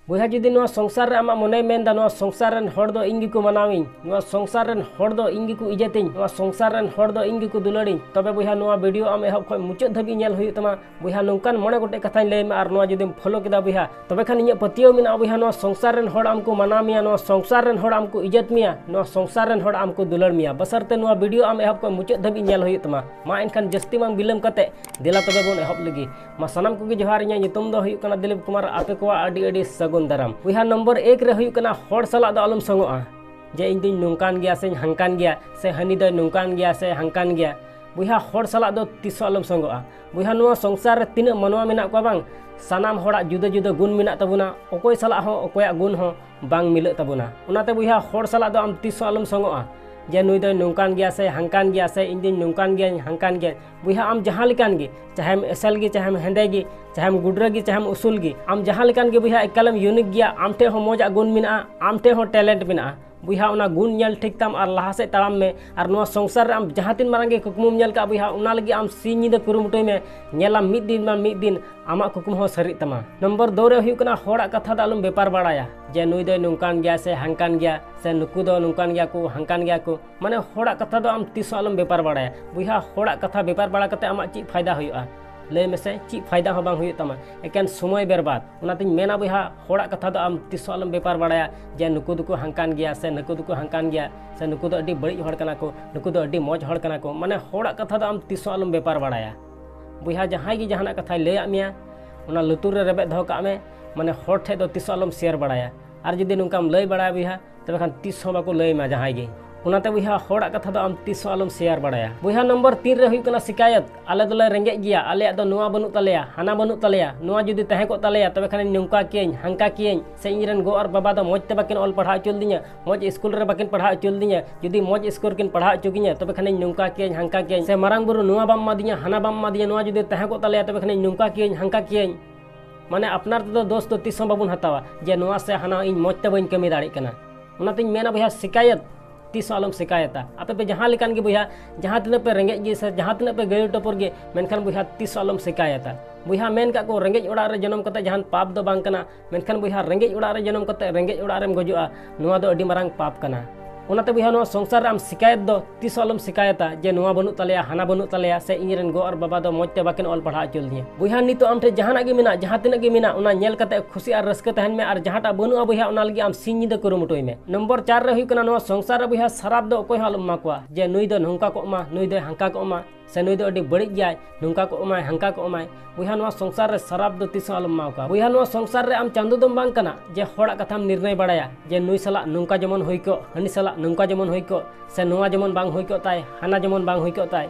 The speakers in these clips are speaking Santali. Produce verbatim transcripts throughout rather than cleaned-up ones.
ᱵᱚᱭᱦᱟ, ᱡᱩᱫᱤ ᱱᱚᱣᱟ ᱥᱚᱝᱥᱟᱨ ᱨᱮ ᱟᱢᱟᱜ ᱢᱚᱱᱮᱭ ᱢᱮᱱᱫᱟ, ᱱᱚᱣᱟ ᱥᱚᱝᱥᱟᱨ ᱨᱮᱱ ᱦᱚᱲ ᱫᱚ ᱤᱧ ᱜᱮᱠᱚ ᱢᱟᱱᱟᱣᱤᱧ, ᱱᱚᱣᱟ ᱥᱚᱝᱥᱟᱨ ᱨᱮᱱ ᱦᱚᱲ ᱫᱚ ᱤᱧ ᱜᱮᱠᱚ ᱤᱡᱽᱡᱚᱛᱤᱧ, ᱱᱚᱣᱟ ᱥᱚᱝᱥᱟᱨ ᱨᱮᱱ ᱦᱚᱲ ᱫᱚ ᱤᱧ ᱜᱮᱠᱚ ᱫᱩᱞᱟᱹᱲᱤᱧ, ᱛᱚᱵᱮ ᱵᱚᱭᱦᱟ, ᱱᱚᱣᱟ ᱵᱷᱤᱰᱤᱭᱳ ᱟᱢ ᱮᱦᱚᱵ ᱠᱷᱚᱱ ᱢᱩᱪᱟᱹᱫ ᱫᱷᱟᱹᱵᱤᱡ ᱧᱮᱞ ᱦᱩᱭᱩᱜ ᱛᱟᱢᱟ᱾ ᱵᱚᱭᱦᱟ, ᱱᱚᱝᱠᱟᱱ ᱢᱚᱬᱮ ᱜᱚᱴᱮᱡ ᱠᱟᱛᱷᱟᱧ ᱞᱟᱹᱭ ᱢᱮ, ᱟᱨ ᱱᱚᱣᱟ ᱡᱩᱫᱤᱢ ᱯᱷᱳᱞᱳ ᱠᱮᱫᱟ ᱵᱚᱭᱦᱟ, ᱛᱚᱵᱮ ᱠᱷᱟᱱ ᱤᱧᱟᱹᱜ ᱯᱟᱹᱛᱭᱟᱹᱣ ᱢᱮᱱᱟᱜᱼᱟ ᱵᱚᱭᱦᱟ, ᱱᱚᱣᱟ ᱥᱚᱝᱥᱟᱨ ᱨᱮᱱ ᱦᱚᱲ ᱟᱢ ᱠᱚ ᱢᱟᱱᱟᱣ ᱢᱮᱭᱟ, ᱱᱚᱣᱟ ᱥᱚᱝᱥᱟᱨ ᱨᱮᱱ ᱦᱚᱲ ᱟᱢ ᱠᱚ ᱤᱡᱽᱡᱚᱛ ᱢᱮᱭᱟ, ᱱᱚᱣᱟ ᱥᱚᱝᱥᱟᱨ ᱨᱮᱱ ᱦᱚᱲ ᱟᱢ ᱠᱚ ᱫᱩᱞᱟᱹᱲ ᱢᱮᱭᱟ᱾ ᱵᱟᱥᱟᱨᱛᱮ ᱱᱚᱣᱟ ᱵᱷᱤᱰᱤᱭᱳ ᱟᱢ ᱮᱦᱚᱵ ᱠᱷᱚᱱ ᱢᱩᱪᱟᱹᱫ ᱫᱷᱟᱹᱵᱤᱡ ᱧᱮᱞ ᱦᱩᱭᱩᱜ ᱛᱟᱢᱟ᱾ ᱢᱟ ᱮᱱᱠᱷᱟᱱ ᱡᱟᱹᱥᱛᱤ ᱵᱟᱝ ᱵᱤᱞᱚᱢ ᱠᱟᱛᱮ ᱫᱮᱞᱟ ᱛᱚᱵᱮ ᱵᱚᱱ ᱮᱦᱚᱵ ᱞᱮᱜᱮ᱾ ᱢᱟ ᱥᱟᱱᱟᱢ ᱠᱚᱜᱮ ᱡᱚᱦᱟᱨ, ᱤᱧᱟᱹᱜ ᱧᱩᱛᱩᱢ ᱫᱚ ᱦᱩᱭᱩᱜ ᱠᱟᱱᱟ ᱫᱤᱞᱤᱯ ᱠᱩᱢᱟᱨ, ᱟᱯᱮ ᱠᱚᱣᱟᱜ ᱟᱹᱰᱤ ᱟᱹᱰᱤ ᱥᱟᱹᱜᱩᱱ ᱫᱟᱨᱟᱢ᱾ ᱵᱚᱭᱦᱟ, ᱱᱚᱢᱵᱚᱨ ᱮᱠ ᱨᱮ ᱦᱩᱭᱩᱜ ᱠᱟᱱᱟ ᱦᱚᱲ ᱥᱟᱞᱟᱜ ᱫᱚ ᱟᱞᱚᱢ ᱥᱚᱝᱜᱚᱜᱼᱟ, ᱡᱮ ᱤᱧ ᱫᱚᱧ ᱱᱚᱝᱠᱟᱱ ᱜᱮᱭᱟ ᱥᱮᱧ ᱦᱟᱝᱠᱟᱱ ᱜᱮᱭᱟ, ᱥᱮ ᱦᱟᱹᱱᱤ ᱫᱚᱭ ᱱᱚᱝᱠᱟᱱ ᱜᱮᱭᱟ ᱥᱮ ᱦᱟᱝᱠᱟᱱ ᱜᱮᱭᱟ᱾ ᱵᱚᱭᱦᱟ, ᱦᱚᱲ ᱥᱟᱞᱟᱜ ᱫᱚ ᱛᱤᱥ ᱦᱚᱸ ᱟᱞᱚᱢ ᱥᱚᱝᱜᱚᱜᱼᱟ᱾ ᱵᱚᱭᱦᱟ, ᱱᱚᱣᱟ ᱥᱚᱝᱥᱟᱨ ᱨᱮ ᱛᱤᱱᱟᱹᱜ ᱢᱟᱱᱣᱟ ᱢᱮᱱᱟᱜ ᱠᱚᱣᱟ ᱵᱟᱝ, ᱥᱟᱱᱟᱢ ᱦᱚᱲᱟᱜ ᱡᱩᱫᱟᱹ ᱡᱩᱫᱟᱹ ᱜᱩᱱ ᱢᱮᱱᱟᱜ ᱛᱟᱵᱚᱱᱟ, ᱚᱠᱚᱭ ᱥᱟᱞᱟᱜ ᱦᱚᱸ ᱚᱠᱚᱭᱟᱜ ᱜᱩᱱ ᱦᱚᱸ ᱵᱟᱝ ᱢᱤᱞᱟᱹᱜ ᱛᱟᱵᱚᱱᱟ᱾ ᱚᱱᱟᱛᱮ ᱵᱚᱭᱦᱟ, ᱦᱚᱲ ᱥᱟᱞᱟᱜ ᱫᱚ ᱟᱢ ᱛᱤᱥ ᱦᱚᱸ ᱟᱞᱚᱢ ᱥᱚᱝᱜᱚᱜᱼᱟ, ᱡᱮ ᱱᱩᱭ ᱫᱚᱭ ᱱᱚᱝᱠᱟᱱ ᱜᱮᱭᱟ ᱥᱮ ᱦᱟᱝᱠᱟᱱ ᱜᱮᱭᱟ, ᱥᱮ ᱤᱧ ᱫᱚᱧ ᱱᱚᱝᱠᱟᱱ ᱜᱮᱭᱟᱧ ᱦᱟᱝᱠᱟᱱ ᱜᱮᱭᱟᱧ᱾ ᱵᱚᱭᱦᱟ, ᱟᱢ ᱡᱟᱦᱟᱸ ᱞᱮᱠᱟᱱ ᱜᱮ, ᱪᱟᱦᱮᱢ ᱮᱥᱮᱞ ᱜᱮ, ᱪᱟᱦᱮᱢ ᱦᱮᱸᱫᱮ ᱜᱮ, ᱪᱟᱦᱮᱢ ᱜᱩᱰᱨᱟᱹ ᱜᱮ, ᱪᱟᱦᱮᱢ ᱩᱥᱩᱞ ᱜᱮ, ᱟᱢ ᱡᱟᱦᱟᱸ ᱞᱮᱠᱟᱱ ᱜᱮ ᱵᱚᱭᱦᱟ, ᱮᱠᱟᱞᱮᱢ ᱤᱭᱩᱱᱤᱠ ᱜᱮᱭᱟ, ᱟᱢ ᱴᱷᱮᱱ ᱦᱚᱸ ᱢᱚᱡᱽ ᱟᱜ ᱜᱩᱱ ᱢᱮᱱᱟᱜᱼᱟ, ᱟᱢ ᱴᱷᱮᱱ ᱦᱚᱸ ᱴᱮᱞᱮᱱᱴ ᱢᱮᱱᱟᱜᱼᱟ᱾ ᱵᱚᱭᱦᱟ, ᱚᱱᱟ ᱜᱩᱱ ᱧᱮᱞ ᱴᱷᱤᱠ ᱛᱟᱢ ᱟᱨ ᱞᱟᱦᱟ ᱥᱮᱫ ᱛᱟᱲᱟᱢ ᱢᱮ᱾ ᱟᱨ ᱱᱚᱣᱟ ᱥᱚᱝᱥᱟᱨ ᱨᱮ ᱟᱢ ᱡᱟᱦᱟᱸ ᱛᱤᱱ ᱢᱟᱨᱟᱝ ᱜᱮ ᱠᱩᱠᱢᱩᱢ ᱧᱮᱞ ᱠᱟᱜ ᱵᱚᱭᱦᱟ, ᱚᱱᱟ ᱞᱟᱹᱜᱤᱫ ᱟᱢ ᱥᱤᱧ ᱧᱤᱫᱟᱹ ᱠᱩᱨᱩᱢᱩᱴᱩᱭ ᱢᱮ, ᱧᱮᱞᱟᱢ ᱢᱤᱫ ᱫᱤᱱ ᱵᱟᱝ ᱢᱤᱫ ᱫᱤᱱ ᱟᱢᱟᱜ ᱠᱩᱠᱢᱩ ᱦᱚᱸ ᱥᱟᱹᱨᱤᱜ ᱛᱟᱢᱟ᱾ ᱱᱚᱢᱵᱚᱨ ᱫᱩ ᱨᱮ ᱦᱩᱭᱩᱜ ᱠᱟᱱᱟ, ᱦᱚᱲᱟᱜ ᱠᱟᱛᱷᱟ ᱫᱚ ᱟᱞᱚᱢ ᱵᱮᱯᱟᱨ ᱵᱟᱲᱟᱭᱟ, ᱡᱮ ᱱᱩᱭ ᱫᱚᱭ ᱱᱚᱝᱠᱟᱱ ᱜᱮᱭᱟ ᱥᱮ ᱦᱟᱝᱠᱟᱱ ᱜᱮᱭᱟ, ᱥᱮ ᱱᱩᱠᱩ ᱫᱚ ᱱᱚᱝᱠᱟᱱ ᱜᱮᱭᱟ ᱠᱚ, ᱦᱟᱝᱠᱟᱱ ᱜᱮᱭᱟ ᱠᱚ᱾ ᱢᱟᱱᱮ, ᱦᱚᱲᱟᱜ ᱠᱟᱛᱷᱟ ᱫᱚ ᱟᱢ ᱛᱤᱥ ᱦᱚᱸ ᱟᱞᱚᱢ ᱵᱮᱯᱟᱨ ᱵᱟᱲᱟᱭᱟ᱾ ᱵᱚᱭᱦᱟ, ᱦᱚᱲᱟᱜ ᱠᱟᱛᱷᱟ ᱵᱮᱯᱟᱨ ᱵᱟᱲᱟ ᱠᱟᱛᱮ ᱟᱢᱟᱜ ᱪᱮᱫ ᱯᱷᱟᱭᱫᱟ ᱦᱩᱭᱩᱜᱼᱟ? ᱞᱟᱹᱭ ᱢᱮᱥᱮ, ᱪᱮᱫ ᱯᱷᱟᱭᱫᱟ ᱦᱚᱸ ᱵᱟᱝ ᱦᱩᱭᱩᱜ ᱛᱟᱢᱟ, ᱮᱠᱮᱱ ᱥᱚᱢᱚᱭ ᱵᱮᱨᱵᱟᱫ᱾ ᱚᱱᱟᱛᱤᱧ ᱢᱮᱱᱟ ᱵᱚᱭᱦᱟ, ᱦᱚᱲᱟᱜ ᱠᱟᱛᱷᱟ ᱫᱚ ᱟᱢ ᱛᱤᱥ ᱦᱚᱸ ᱟᱞᱚᱢ ᱵᱮᱯᱟᱨ ᱵᱟᱲᱟᱭᱟ, ᱡᱮ ᱱᱩᱠᱩ ᱫᱚᱠᱚ ᱦᱟᱝᱠᱟᱱ ᱜᱮᱭᱟ ᱥᱮ ᱱᱩᱠᱩ ᱫᱚᱠᱚ ᱦᱟᱝᱠᱟᱱ ᱜᱮᱭᱟ, ᱥᱮ ᱱᱩᱠᱩ ᱫᱚ ᱟᱹᱰᱤ ᱵᱟᱹᱲᱤᱡ ᱦᱚᱲ ᱠᱟᱱᱟ ᱠᱚ, ᱱᱩᱠᱩ ᱫᱚ ᱟᱹᱰᱤ ᱢᱚᱡᱽ ᱦᱚᱲ ᱠᱟᱱᱟ ᱠᱚ᱾ ᱢᱟᱱᱮ, ᱦᱚᱲᱟᱜ ᱠᱟᱛᱷᱟ ᱫᱚ ᱟᱢ ᱛᱤᱥ ᱦᱚᱸ ᱟᱞᱚᱢ ᱵᱮᱯᱟᱨ ᱵᱟᱲᱟᱭᱟ᱾ ᱵᱚᱭᱦᱟ, ᱡᱟᱦᱟᱸᱭ ᱜᱮ ᱡᱟᱦᱟᱱᱟᱜ ᱠᱟᱛᱷᱟᱭ ᱞᱟᱹᱭᱟᱫ ᱢᱮᱭᱟ, ᱚᱱᱟ ᱞᱩᱛᱩᱨ ᱨᱮ ᱨᱮᱵᱮᱫ ᱫᱚᱦᱚ ᱠᱟᱜ ᱢᱮ᱾ ᱢᱟᱱᱮ, ᱦᱚᱲ ᱴᱷᱮᱡ ᱫᱚ ᱛᱤᱥ ᱦᱚᱸ ᱟᱞᱚᱢ ᱥᱮᱭᱟᱨ ᱵᱟᱲᱟᱭᱟ᱾ ᱟᱨ ᱡᱩᱫᱤ ᱱᱚᱝᱠᱟᱢ ᱞᱟᱹᱭ ᱵᱟᱲᱟᱭᱟ ᱵᱚᱭᱦᱟ, ᱛᱚᱵᱮ ᱠᱷᱟᱱ ᱛᱤᱥ ᱦᱚᱸ ᱵᱟᱠᱚ ᱞᱟᱹᱭ ᱢᱟ ᱡᱟᱦᱟᱸᱭ ᱜᱮ᱾ ᱚᱱᱟᱛᱮ ᱵᱚᱭᱦᱟ, ᱦᱚᱲᱟᱜ ᱠᱟᱛᱷᱟ ᱫᱚ ᱟᱢ ᱛᱤᱥ ᱦᱚᱸ ᱟᱞᱚᱢ ᱥᱮᱭᱟᱨ ᱵᱟᱲᱟᱭᱟ᱾ ᱵᱚᱭᱦᱟ, ᱱᱚᱢᱵᱚᱨ ᱛᱤᱱ ᱨᱮ ᱦᱩᱭᱩᱜ ᱠᱟᱱᱟ ᱥᱤᱠᱟᱭᱚᱛ᱾ ᱟᱞᱮ ᱫᱚᱞᱮ ᱨᱮᱸᱜᱮᱡ ᱜᱮᱭᱟ, ᱟᱞᱮᱭᱟᱜ ᱫᱚ ᱱᱚᱣᱟ ᱵᱟᱹᱱᱩᱜ ᱛᱟᱞᱮᱭᱟ, ᱦᱟᱱᱟ ᱵᱟᱹᱱᱩᱜ ᱛᱟᱞᱮᱭᱟ, ᱱᱚᱣᱟ ᱡᱩᱫᱤ ᱛᱟᱦᱮᱸ ᱠᱚᱜ ᱛᱟᱞᱮᱭᱟ, ᱛᱚᱵᱮ ᱠᱷᱟᱱᱤᱧ ᱱᱚᱝᱠᱟ ᱠᱮᱭᱟᱹᱧ, ᱦᱟᱝᱠᱟ ᱠᱮᱭᱟᱹᱧ, ᱥᱮ ᱤᱧ ᱨᱮᱱ ᱜᱚ ᱟᱨ ᱵᱟᱵᱟ ᱫᱚ ᱢᱚᱡᱽ ᱛᱮ ᱵᱟᱹᱠᱤᱱ ᱚᱞ ᱯᱟᱲᱦᱟᱣ ᱦᱚᱪᱚ ᱞᱤᱫᱤᱧᱟ, ᱢᱚᱡᱽ ᱥᱠᱩᱞ ᱨᱮ ᱵᱟᱹᱠᱤᱱ ᱯᱟᱲᱦᱟᱣ ᱦᱚᱪᱚ ᱞᱤᱫᱤᱧᱟ, ᱡᱩᱫᱤ ᱢᱚᱡᱽ ᱥᱠᱳᱨ ᱠᱤᱱ ᱯᱟᱲᱦᱟᱣ ᱦᱚᱪᱚ ᱠᱤᱧᱟ, ᱛᱚᱵᱮ ᱠᱷᱟᱱᱤᱧ ᱱᱚᱝᱠᱟ ᱠᱮᱭᱟᱹᱧ, ᱦᱟᱝᱠᱟ ᱠᱮᱭᱟᱹᱧ, ᱥᱮ ᱢᱟᱨᱟᱝ ᱵᱩᱨᱩ ᱱᱚᱣᱟ ᱵᱟᱢ ᱮᱢᱟᱫᱤᱧᱟ, ᱦᱟᱱᱟ ᱵᱟᱢ ᱮᱢᱟᱫᱤᱧᱟ, ᱱᱚᱣᱟ ᱡᱩᱫᱤ ᱛᱟᱦᱮᱸ ᱠᱚᱜ ᱛᱟᱞᱮᱭᱟ, ᱛᱚᱵᱮ ᱠᱷᱟᱱᱤᱧ ᱱᱚᱝᱠᱟ ᱠᱮᱭᱟᱹᱧ, ᱦᱟᱝᱠᱟ ᱠᱮᱭᱟᱹᱧ᱾ ᱢᱟᱱᱮ, ᱟᱯᱱᱟᱨ ᱛᱮᱫᱚ ᱫᱳᱥ ᱫᱚ ᱛᱤᱥ ᱦᱚᱸ ᱵᱟᱵᱚᱱ ᱦᱟᱛᱟᱣᱟ, ᱡᱮ ᱱᱚᱣᱟ ᱥᱮ ᱦᱟᱱᱟ ᱤᱧ ᱢᱚᱡᱽ ᱛᱮ ᱵᱟᱹᱧ ᱠᱟᱹᱢᱤ ᱫᱟᱲᱮᱭᱟᱜ ᱠᱟᱱᱟ᱾ ᱚᱱᱟᱛᱤᱧ ᱢᱮᱱᱟ ᱵᱚᱭᱦᱟ, ᱥᱤᱠᱟᱭᱚᱛ ᱛᱤᱥ ᱦᱚᱸ ᱟᱞᱚᱢ ᱥᱤᱠᱟᱭᱚᱛᱟ᱾ ᱟᱯᱮ ᱯᱮ ᱡᱟᱦᱟᱸ ᱞᱮᱠᱟᱱ ᱜᱮ ᱵᱚᱭᱦᱟ, ᱡᱟᱦᱟᱸ ᱛᱤᱱᱟᱹᱜ ᱯᱮ ᱨᱮᱸᱜᱮᱡ ᱜᱮ ᱥᱮ ᱡᱟᱦᱟᱸ ᱛᱤᱱᱟᱹᱜ ᱯᱮ ᱜᱟᱹᱭᱩ ᱴᱚᱯᱚᱨ ᱜᱮ, ᱢᱮᱱᱠᱷᱟᱱ ᱵᱚᱭᱦᱟ, ᱛᱤᱥ ᱦᱚᱸ ᱟᱞᱚᱢ ᱥᱤᱠᱟᱭᱚᱛᱟ᱾ ᱵᱚᱭᱦᱟ, ᱢᱮᱱ ᱠᱟᱜ ᱠᱚ, ᱨᱮᱸᱜᱮᱡ ᱚᱲᱟᱜ ᱨᱮ ᱡᱚᱱᱚᱢ ᱠᱟᱛᱮ ᱡᱟᱦᱟᱱ ᱯᱟᱯ ᱫᱚ ᱵᱟᱝ ᱠᱟᱱᱟ, ᱢᱮᱱᱠᱷᱟᱱ ᱵᱚᱭᱦᱟ, ᱨᱮᱸᱜᱮᱡ ᱚᱲᱟᱜ ᱨᱮ ᱡᱚᱱᱚᱢ ᱠᱟᱛᱮ ᱨᱮᱸᱜᱮᱡ ᱚᱲᱟᱜ ᱨᱮᱢ ᱜᱚᱡᱚᱜᱼᱟ, ᱱᱚᱣᱟ ᱫᱚ ᱟᱹᱰᱤ ᱢᱟᱨᱟᱝ ᱯᱟᱯ ᱠᱟᱱᱟ᱾ ᱚᱱᱟᱛᱮ ᱵᱚᱭᱦᱟ, ᱱᱚᱣᱟ ᱥᱚᱝᱥᱟᱨ ᱨᱮ ᱟᱢ ᱥᱤᱠᱟᱭᱚᱛ ᱫᱚ ᱛᱤᱥ ᱦᱚᱸ ᱟᱞᱚᱢ ᱥᱤᱠᱟᱭᱚᱛᱟ ᱡᱮ ᱱᱚᱣᱟ ᱵᱟᱹᱱᱩᱜ ᱛᱟᱞᱮᱭᱟ, ᱦᱟᱱᱟ ᱵᱟᱹᱱᱩᱜ ᱛᱟᱞᱮᱭᱟ, ᱥᱮ ᱤᱧ ᱨᱮᱱ ᱜᱚ ᱟᱨ ᱵᱟᱵᱟ ᱫᱚ ᱢᱚᱡᱽ ᱛᱮ ᱵᱟᱠᱤᱱ ᱚᱞ ᱯᱟᱲᱦᱟᱣ ᱦᱚᱪᱚ ᱞᱤᱧᱟ᱾ ᱵᱚᱭᱦᱟ, ᱱᱤᱛᱚᱜ ᱟᱢ ᱴᱷᱮᱱ ᱡᱟᱦᱟᱱᱟᱜ ᱜᱮ ᱢᱮᱱᱟᱜ, ᱡᱟᱦᱟᱸ ᱛᱤᱱᱟᱹᱜ ᱜᱮ ᱢᱮᱱᱟᱜ, ᱚᱱᱟ ᱧᱮᱞ ᱠᱟᱛᱮ ᱠᱷᱩᱥᱤ ᱟᱨ ᱨᱟᱹᱥᱠᱟᱹ ᱛᱟᱦᱮᱱ ᱢᱮ, ᱟᱨ ᱡᱟᱦᱟᱸᱴᱟᱜ ᱵᱟᱹᱱᱩᱜᱼᱟ ᱵᱚᱭᱦᱟ, ᱚᱱᱟ ᱞᱟᱹᱜᱤᱫ ᱟᱢ ᱥᱤᱧ ᱧᱤᱫᱟᱹ ᱠᱩᱨᱩᱢᱩᱴᱩᱭ ᱢᱮ᱾ ᱱᱚᱢᱵᱚᱨ ᱪᱟᱨ ᱨᱮ ᱦᱩᱭᱩᱜ ᱠᱟᱱᱟ, ᱱᱚᱣᱟ ᱥᱚᱝᱥᱟᱨ ᱨᱮ ᱵᱚᱭᱦᱟ, ᱥᱟᱨᱟᱯ ᱫᱚ ᱚᱠᱚᱭ ᱦᱚᱸ ᱟᱞᱚᱢ ᱮᱢᱟ ᱠᱚᱣᱟ ᱡᱮ ᱱᱩᱭ ᱫᱚ ᱱᱚᱝᱠᱟ ᱠᱚᱜ ᱢᱟ, ᱱᱩᱭ ᱫᱚᱭ ᱦᱟᱝᱠᱟ ᱠᱚᱜ ᱢᱟᱭ, ᱱᱚᱝᱠᱟ ᱠᱚᱜ ᱢᱟᱭ, ᱦᱟᱝᱠᱟ ᱠᱚᱜ ᱢᱟᱭ᱾ ᱵᱚᱭᱦᱟ, ᱱᱚᱣᱟ ᱥᱚᱝᱥᱟᱨ ᱨᱮ ᱥᱟᱨᱟᱯ ᱫᱚ ᱛᱤᱥ ᱦᱚᱸ ᱟᱞᱚᱢ ᱮᱢᱟ ᱠᱚᱣᱟ᱾ ᱵᱚᱭᱦᱟ, ᱱᱚᱣᱟ ᱥᱚᱝᱥᱟᱨ ᱨᱮ ᱟᱢ ᱪᱟᱸᱫᱳ ᱫᱚᱢ ᱵᱟᱝ ᱠᱟᱱᱟ ᱡᱮ ᱦᱚᱲᱟᱜ ᱠᱟᱛᱷᱟᱢ ᱱᱤᱨᱱᱚᱭ ᱵᱟᱲᱟᱭᱟ ᱡᱮ ᱱᱩᱭ ᱥᱟᱞᱟᱜ ᱱᱚᱝᱠᱟ ᱡᱮᱢᱚᱱ ᱦᱩᱭ ᱠᱚᱜ, ᱦᱟᱹᱱᱤ ᱥᱟᱞᱟᱜ ᱱᱚᱝᱠᱟ ᱡᱮᱢᱚᱱ ᱦᱩᱭ ᱠᱚᱜ, ᱥᱮ ᱱᱚᱣᱟ ᱡᱮᱢᱚᱱ ᱵᱟᱝ ᱦᱩᱭ ᱠᱚᱜ ᱛᱟᱭ, ᱦᱟᱱᱟ ᱡᱮᱢᱚᱱ ᱵᱟᱝ ᱦᱩᱭ ᱠᱚᱜ ᱛᱟᱭ᱾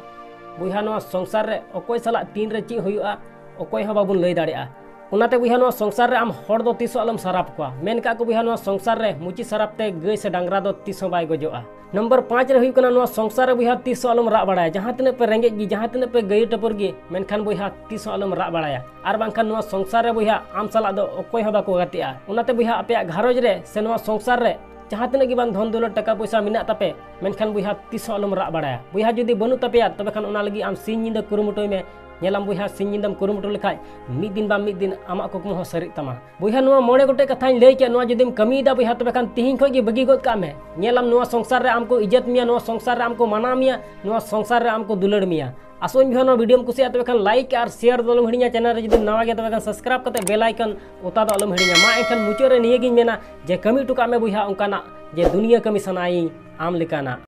ᱵᱚᱭᱦᱟ, ᱱᱚᱣᱟ ᱥᱚᱝᱥᱟᱨ ᱨᱮ ᱚᱠᱚᱭ ᱥᱟᱞᱟᱜ ᱛᱤᱱ ᱨᱮ ᱪᱮᱫ ᱦᱩᱭᱩᱜᱼᱟ, ᱚᱠᱚᱭ ᱦᱚᱸ ᱵᱟᱵᱚᱱ ᱞᱟᱹᱭ ᱫᱟᱲᱮᱭᱟᱜᱼᱟ᱾ ᱚᱱᱟᱛᱮ ᱵᱚᱭᱦᱟ, ᱱᱚᱣᱟ ᱥᱚᱝᱥᱟᱨ ᱨᱮ ᱟᱢ ᱦᱚᱲ ᱫᱚ ᱛᱤᱥ ᱦᱚᱸ ᱟᱞᱚᱢ ᱥᱟᱨᱟᱯ ᱠᱚᱣᱟ᱾ ᱢᱮᱱ ᱠᱟᱜ ᱠᱚ ᱵᱚᱭᱦᱟ, ᱱᱚᱣᱟ ᱥᱚᱝᱥᱟᱨ ᱨᱮ ᱢᱩᱪᱤ ᱥᱟᱨᱟᱯ ᱛᱮ ᱜᱟᱹᱭ ᱥᱮ ᱰᱟᱝᱨᱟ ᱫᱚ ᱛᱤᱥ ᱦᱚᱸ ᱵᱟᱭ ᱜᱚᱡᱚᱜᱼᱟ᱾ ᱱᱚᱢᱵᱚᱨ ᱯᱟᱸᱪ ᱨᱮ ᱦᱩᱭᱩᱜ ᱠᱟᱱᱟ, ᱱᱚᱣᱟ ᱥᱚᱝᱥᱟᱨ ᱨᱮ ᱵᱚᱭᱦᱟ, ᱛᱤᱥ ᱦᱚᱸ ᱟᱞᱚᱢ ᱨᱟᱜ ᱵᱟᱲᱟᱭᱟ᱾ ᱡᱟᱦᱟᱸ ᱛᱤᱱᱟᱹᱜ ᱯᱮ ᱨᱮᱸᱜᱮᱡ ᱜᱮ, ᱡᱟᱦᱟᱸ ᱛᱤᱱᱟᱹᱜ ᱯᱮ ᱜᱟᱹᱭᱟᱹ ᱴᱟᱹᱯᱩᱨ ᱜᱮ, ᱢᱮᱱᱠᱷᱟᱱ ᱵᱚᱭᱦᱟ, ᱛᱤᱥ ᱦᱚᱸ ᱟᱞᱚᱢ ᱨᱟᱜ ᱵᱟᱲᱟᱭᱟ᱾ ᱟᱨ ᱵᱟᱝᱠᱷᱟᱱ ᱱᱚᱣᱟ ᱥᱚᱝᱥᱟᱨ ᱨᱮ ᱵᱚᱭᱦᱟ, ᱟᱢ ᱥᱟᱞᱟᱜ ᱫᱚ ᱚᱠᱚᱭ ᱦᱚᱸ ᱵᱟᱠᱚ ᱜᱟᱛᱮᱜᱼᱟ᱾ ᱚᱱᱟᱛᱮ ᱵᱚᱭᱦᱟ, ᱟᱯᱮᱭᱟᱜ ᱜᱷᱟᱨᱚᱸᱡᱽ ᱨᱮ ᱥᱮ ᱱᱚᱣᱟ ᱥᱚᱝᱥᱟᱨ ᱨᱮ ᱡᱟᱦᱟᱸ ᱛᱤᱱᱟᱹᱜ ᱜᱮ ᱵᱟᱝ ᱫᱷᱚᱱ ᱫᱚᱞᱚᱛ, ᱴᱟᱠᱟ ᱯᱚᱭᱥᱟ ᱢᱮᱱᱟᱜ ᱛᱟᱯᱮ, ᱢᱮᱱᱠᱷᱟᱱ ᱵᱚᱭᱦᱟ, ᱛᱤᱥ ᱦᱚᱸ ᱟᱞᱚᱢ ᱨᱟᱜ ᱵᱟᱲᱟᱭᱟ᱾ ᱵᱚᱭᱦᱟ, ᱡᱩᱫᱤ ᱵᱟᱹᱱᱩᱜ ᱛᱟᱯᱮᱭᱟ, ᱛᱚᱵᱮ ᱠᱷᱟᱱ ᱚᱱᱟ ᱞᱟᱹᱜᱤᱫ ᱟᱢ ᱥᱤᱧ ᱧᱤᱫᱟᱹ ᱠᱩᱨᱩᱢᱩᱴᱩᱭ ᱢᱮ᱾ ᱧᱮᱞᱟᱢ ᱵᱚᱭᱦᱟ, ᱥᱤᱧ ᱧᱤᱫᱟᱹᱢ ᱠᱩᱨᱩᱢᱩᱴᱩ ᱞᱮᱠᱷᱟᱡ ᱢᱤᱫ ᱫᱤᱱ ᱵᱟᱝ ᱢᱤᱫ ᱫᱤᱱ ᱟᱢᱟᱜ ᱠᱩᱠᱢᱩ ᱦᱚᱸ ᱥᱟᱹᱨᱤᱜ ᱛᱟᱢᱟ᱾ ᱵᱚᱭᱦᱟ, ᱱᱚᱣᱟ ᱢᱚᱬᱮ ᱜᱚᱴᱮᱡ ᱠᱟᱛᱷᱟᱧ ᱞᱟᱹᱭ ᱠᱮᱫ, ᱱᱚᱣᱟ ᱡᱩᱫᱤᱢ ᱠᱟᱹᱢᱤᱭᱮᱫᱟ ᱵᱚᱭᱦᱟ, ᱛᱚᱵᱮ ᱠᱷᱟᱱ ᱛᱤᱦᱤᱧ ᱠᱷᱚᱡ ᱜᱮ ᱵᱟᱹᱜᱤ ᱜᱚᱫ ᱠᱟᱜ ᱢᱮ᱾ ᱧᱮᱞᱟᱢ, ᱱᱚᱣᱟ ᱥᱚᱝᱥᱟᱨ ᱨᱮ ᱟᱢ ᱠᱚ ᱤᱡᱽᱡᱚᱛ ᱢᱮᱭᱟ, ᱱᱚᱣᱟ ᱥᱚᱝᱥᱟᱨ ᱨᱮ ᱟᱢ ᱠᱚ ᱢᱟᱱᱟᱣ ᱢᱮᱭᱟ, ᱱᱚᱣᱟ ᱥᱚᱝᱥᱟᱨ ᱨᱮ ᱟᱢ ᱠᱚ ᱫᱩᱞᱟᱹᱲ ᱢᱮᱭᱟ᱾ ᱟᱥᱚᱜ ᱟᱹᱧ ᱵᱚᱭᱦᱟ, ᱱᱚᱣᱟ ᱵᱷᱤᱰᱤᱭᱳᱢ ᱠᱩᱥᱤᱭᱟᱜᱼᱟ, ᱛᱚᱵᱮ ᱠᱷᱟᱱ ᱞᱟᱭᱤᱠ ᱟᱨ ᱥᱮᱭᱟᱨ ᱫᱚ ᱟᱞᱚᱢ ᱦᱤᱲᱤᱧᱟ᱾ ᱪᱮᱱᱮᱞ ᱨᱮ ᱡᱩᱫᱤᱢ ᱱᱟᱣᱟ ᱜᱮᱭᱟ, ᱛᱚᱵᱮ ᱠᱷᱟᱱ ᱥᱟᱵᱥᱠᱨᱟᱭᱤᱵ ᱠᱟᱛᱮ ᱵᱮᱞ ᱟᱭᱠᱚᱱ ᱚᱛᱟ ᱫᱚ ᱟᱞᱚᱢ ᱦᱤᱲᱤᱧᱟ᱾ ᱢᱟ ᱮᱱᱠᱷᱟᱱ ᱢᱩᱪᱟᱹᱫ ᱨᱮ ᱱᱤᱭᱟᱹᱜᱤᱧ ᱢᱮᱱᱟ ᱡᱮ ᱠᱟᱹᱢᱤ ᱦᱚᱴᱚ ᱠᱟᱜ ᱢᱮ ᱵᱚᱭᱦᱟ ᱚᱱᱠᱟᱱᱟᱜ ᱡᱮ ᱫᱩᱱᱤᱭᱟᱹ ᱠᱟᱹᱢᱤ ᱥᱟᱱᱟᱭᱤᱧ ᱟᱢ ᱞᱮᱠᱟᱱᱟᱜ᱾